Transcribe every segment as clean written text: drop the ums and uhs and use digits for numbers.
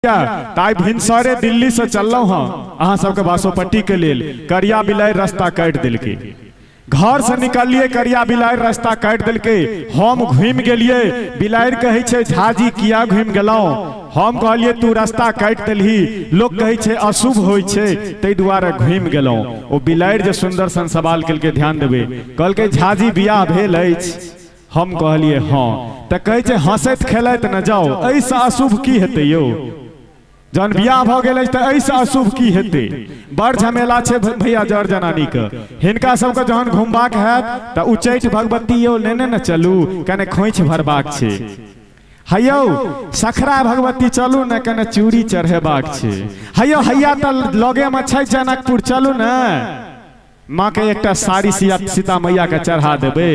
ताइ भिनसरे दिल्ली से चललहुँ हँ अहाँ सबके बासोपट्टी के लेल। करिया बिलाइ रास्ता काटि देलकै, घर से निकलिए करिया बिलाइ रास्ता काटि देलकै। हम घुमि गेलिए, बिलाइ कहै छै झाजी किया घुमि गेलहुँ? हम कहलिए तू रास्ता काटि देलही, लोक कहै छै अशुभ होइ छै ताहि दुआरे घुमि गेलहुँ। ओ बिलाइ जे सुंदर सन सवाल केलकै, ध्यान देबै, कहलकै झाजी बियाह भेल अछि? हम कहलिए हँ। तऽ कहै छै हँसैत खेलैत न जाउ, एहिसँ अशुभ की हेतै यौ? जहन बियाह भऽ गेल अछि तऽ एहिसँ अशुभ की हेतै? बड़ झमेला छै भैया जर जनानीके। हिनका सबके जहन घुमबाक हैत तऽ उच्चैठ भगवती यौ लेने ने चलू, कने खोइछ भरबाक छै। हैयौ सखरा भगवती चलू ने, कने चूड़ी चढ़ेबाक छै। हैयौ हैया तऽ लगेमे छै जनकपुर, चलू ने माँके एकटा साड़ी सीता मैयाके चढ़ा देबै।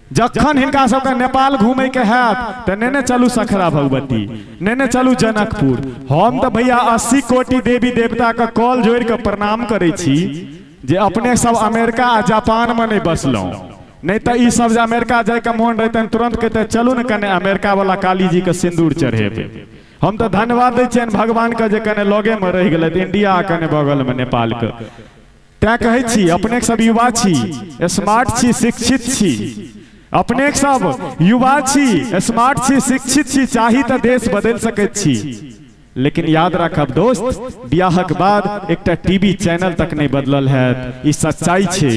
जखन हिनका सबके नेपाल घूमे के हैत तऽ नेने चलू सखरा भगवती, नेने चलू जनकपुर। हम तऽ भैया 80 कोटि देवी देवता के कॉल जोड़ि के प्रणाम करै छी जे अपने सब अमेरिका आ जापान में नहीं बसलहुँ, नहीं तऽ ई सब जे अमेरिका जायके मोन रहितनि तुरंत कहते चलू ने कने अमेरिका वाला काली जी के सिन्दूर चढ़ेबै। हम तऽ धन्यवाद दै छियनि भगवान के जे कने लगे में रहि गेलथि इंडिया आ कने बगल में नेपाल के। तैं कहै छी अपने सब युवा छी, स्मार्ट छी, शिक्षित छी। अपने सब युवा छी, स्मार्ट छी, शिक्षित छी, चाही तऽ देश बदलि सकैत छी। लेकिन याद राखब दोस्त, बियाहक बाद एकटा टीवी चैनल तक नहीं बदलल हैत, ई सच्चाई छै।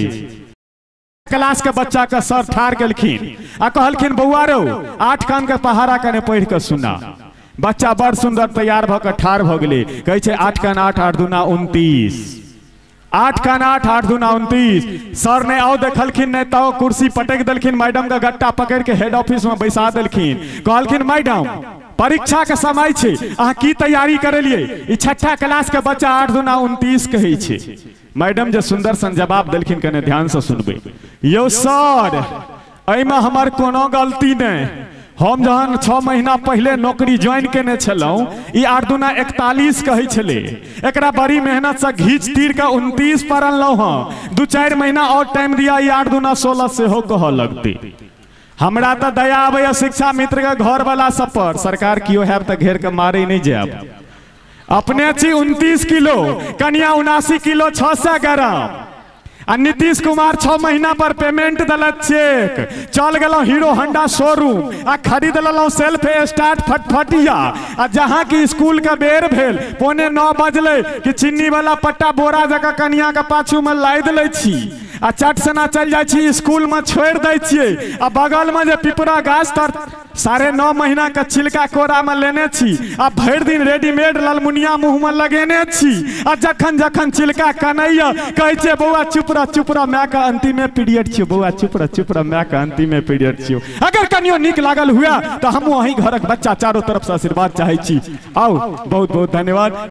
क्लास के बच्चा के सर ठाढ़ केलखिन आ कहलखिन बौआ रौ 8 कान के पहाड़ा कने पढ़ि कऽ सुना। बच्चा बड़ सुंदर तैयार भऽ कऽ ठाढ़ भऽ गेलै, कहै छै 8 कान 8 8 दूना 29, 8 कान 8 8 दूना 29। सर ने आओ देखलखिन नहीं तो कुर्सी पटक देलखिन, मैडम के गट्टा पकड़ के हेड ऑफिस में बैसा देलखिन। कहलखिन मैडम परीक्षा के समय छै, अहाँ की तैयारी करेलिए? ई छठा क्लास के बच्चा 8 दूना 29 कहै छै। मैडम जे सुंदर सन जवाब देलखिन, कने ध्यान से सुनबै। यौ सर एहिमे हमर कोनो गलती नहि, हम जहन 6 महीना पहले नौकरी ज्वाइन केने छलहुँ ई 8 दूना 41 कहै छलै, एकरा बड़ी मेहनत से घीच तीर के 29 पर अनलहुँ हँ, 2-4 महीना और टाइम दिया ई 8 दूना 16 सेहो कहऽ लगतै। हमरा तऽ दया आबैए शिक्षा मित्र के घर वाला सब पर, सरकार कियो हैब तऽ घेर के मारे नहीं जायब। अपने छी 29 किलो, कनिया 79 किलो 600 ग्राम, आ नीतीश कुमार 6 महीना पर पेमेंट दिलक चेक। चल गेलहुँ हीरो होंडा शोरूम आ खरीद लेलहुँ सेल्फ स्टार्ट फटफटिया। आ जहाँ की स्कूल के बेर भेल 8:45 बजलै कि चिन्नी वाला पट्टा बोरा जकाँ कनिया के पाछू में लादि लै छी आ चट सना चलि जाइ छी स्कूल में छोड़ि दै छियै। आ बगल में जे पिपरा गाछ तर 9.5 महीना के छिलका कोरा में लेने छी आ भरि दिन रेडीमेड ललमुनिया मुँह में लगेने छी। आ जखन जखन छिलका कनैया कहै छियै बौआ चुप रह चुप रह, माय के अंतिमे पीरियड छियौ, बौआ चुप रह चुप रह, माय के अंतिमे पीरियड छियौ। अगर कनियो नीक लागल हुए तऽ हमहूँ अहीं घरक बच्चा चारो तरफ से आशीर्वाद चाहै छी। आउ, बहुत बहुत धन्यवाद।